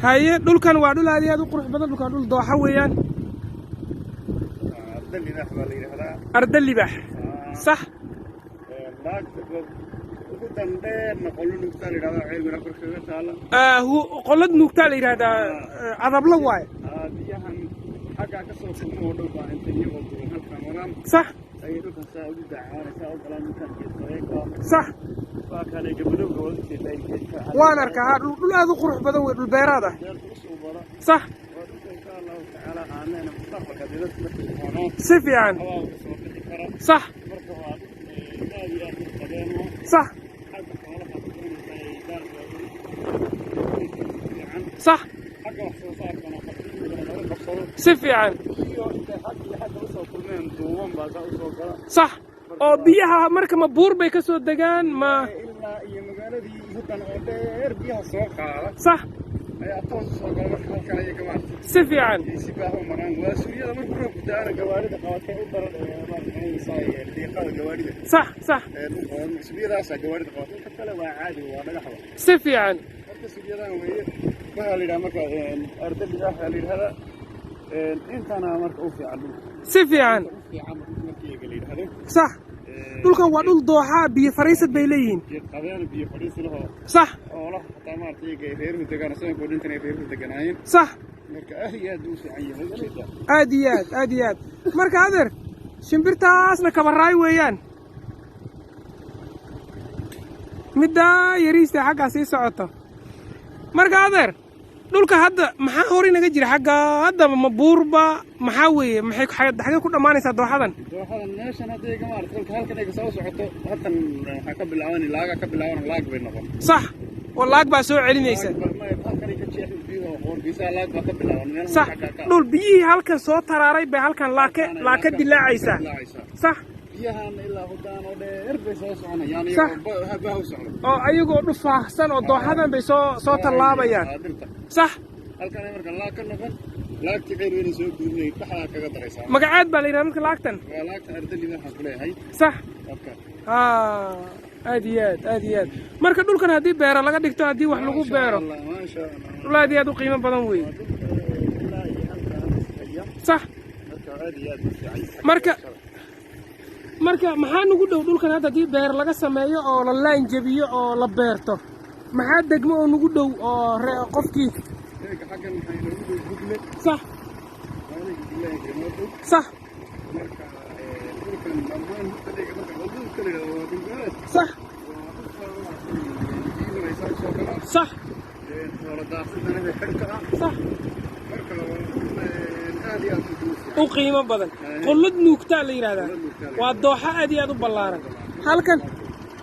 Haye, dhulkan waa dhul aad iyo aad u qurux badan. Dhulkan dhul dooxa weeyaan. Arda Libaax baa la yidhaahdaa. Arda Libax, sax. Laagta ugu dandheerna Qollo Nugtaa la yidhahdaa, Ceel Weyne afar kaga taala. Qolad Nuugtaa la yidhahdaa, Cadablo waaye. Biyahan xaggaa ka soo kulmo oo dhow baa intay iyagoo duwan halkan maraan ayay dhulkan saa ugu dacaan, saa u galaan dhulkan geedqabeenka. Waa kale gabadhowga wada jeedaa geedka. Waan arkaa, ha, dhul aad u qurux badan wey, dhul beeraad ah. Beerta usoo bara. Waa dhulka, insha Allahu tacaala, aaneena mustaqbalka dee dadku markay doonaan hawaa ka soo bixi kara. Marka waa dhul aad iyo aad u qabeen oo xagga xoolaha doonaysa ay daarka fiican. Xagga wax soo saarkana xaqiiqda laga qabsado. Iyo intay xag iyo xagga usoo kulmeen duuban baa saa usoo gala. Sax, oo biyaha marka ma buur bay ka soo degaan ma? Ilaa iyo magaaladii huddan oo dheer biyaha soo qaada ayaa toos usoo gala. Marka halkan ayay gamaarta ay si baaha u maraan. Waa suryada markuu roobku daana gawaarida qabatay u daran ee maaragtay diiqada gawaarida. sax sax Ee dhulka suryadaasaa gawaarida qabatay, inta kale waa caadi, waa dhagaxda. Marka suryadan weeye waxaa la yidhaha marka Arda Libaax la yidhahdaa. Intana marka u fiican dhulka u fiican markii iyaga la yidhahdo. Sax, dhulkan waa dhul dooxaa, biyo fariisad bay leeyihiin. Geed qabeen, biyo fadhiisi lahoo xoolaha xataa maaragtay iyaga ay reeruhu degaan, asagoo dhintan ay reeruhu deganaayeen. Marka aad iyo aad buu u fiican yahay, ujeedaa. Aad iyo aad, aad iyo aad. Marka adeer, shimbirtaasna kabaraay weeyaan, middaa yariista xaggaa sii socoto. Marka adeer, dhulka hadda maxaa hor inaga jira xagga haddaba? Ma buurba maxaa weeye? Maxay xagee ku dhammaanaysaa dooxadan? Dooxadan meeshan hadda iga maaragtay kolka halkan ay soo socoto, halkan waxaa ka bilaaban laaga, ka bilaaban laag bay noqon. Sax, oo laag baa soo celinaysa. Halkan ay ka jeexin biyuhu qoorgiisaa, laag baa ka bilaaban meelaha xaggaa ka. Dhul biyihii halkan soo taraaray bay halkan laake laaka dilaacaysaa. Dilaacaysaa. Biyahan ilaa hudaan oo dheer bay soo soconayaan iyagoo baha u socdo. Oo ayagoo dhufaahsan oo dooxadan bay soo tallaabayaan. Dhirta. Halkan ay marka laag ka noqon, laagtii Ceel Weyne soo gudubnay dhexdaa kaga daraysaa. Magaceed baa la yidhaha marka laagtan? Waa laagta Arda Libaax waxaan ku leeyahay. Marka Aad iyo aad, aad iyo aad. Marka dhulkan haddii beero laga dhigto, haddii wax lagu Maasha beero, Allah, maasha Allah. dhul aad iyo aad u qiimo badan weeye. Waa dhulka ilaa iyo halkan haya. Marka aad iyo aad u fiican yahay. Marka maxaa nugu dhow dhulkan hadda haddii beer laga sameeyo oo la laan jebiyo oo la beerto? Maxaa degmo oo nugu dhow oo qofkii? Eega, xaggan waxaa inoogu dhow Bugle. Maaliga Bugle inoo dhow. Marka dhulkan dhammaan dhulka marka dhulka la yidhahdo waa dhul beereed. Waa dhulka maaragtay biyuhuna ay saa usoo galaan. Xoola daaqsidana bay xidhka ah. Marka waa dhul aad iyo aad u fiican. U qiimo badan. Qollad Nuugtaa la yidhahdaa. Qollad Nuugtaa la Waa dooxo aad iyo aad u ballaaran halkan,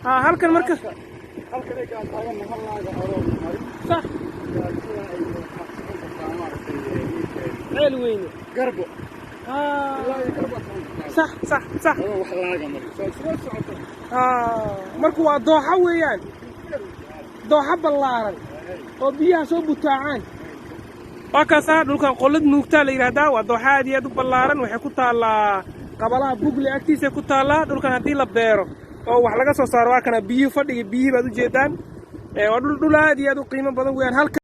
ha, halkan marka. Halkan eega aan taaganna hal laaga oroo marin. Sida ay waxaa socon kartaa maaragtay Ceel Weyne. Garbo. Ilaa iyo Garbo socon kartaa. sax sax sax Adoo wax laaga marin soo soo socoto. Marka waa dooxo weeyaan, dooxo ballaaran oo biyaha soo butaacaan. Waa kaasaa dhulkan Qollad Nuugtaa la yidhahdaa. Waa dooxo aad iyo aad u ballaaran, waxay ku taallaa qabalaha Bugle agtiisay ku taallaa. Dhulkan haddii la beero oo wax laga soo saaro, waa kana biyihii fadhiga, biyihii baad ujeedaan. Waa dhul aad iyo aad u qiimo badan weeyaan halka.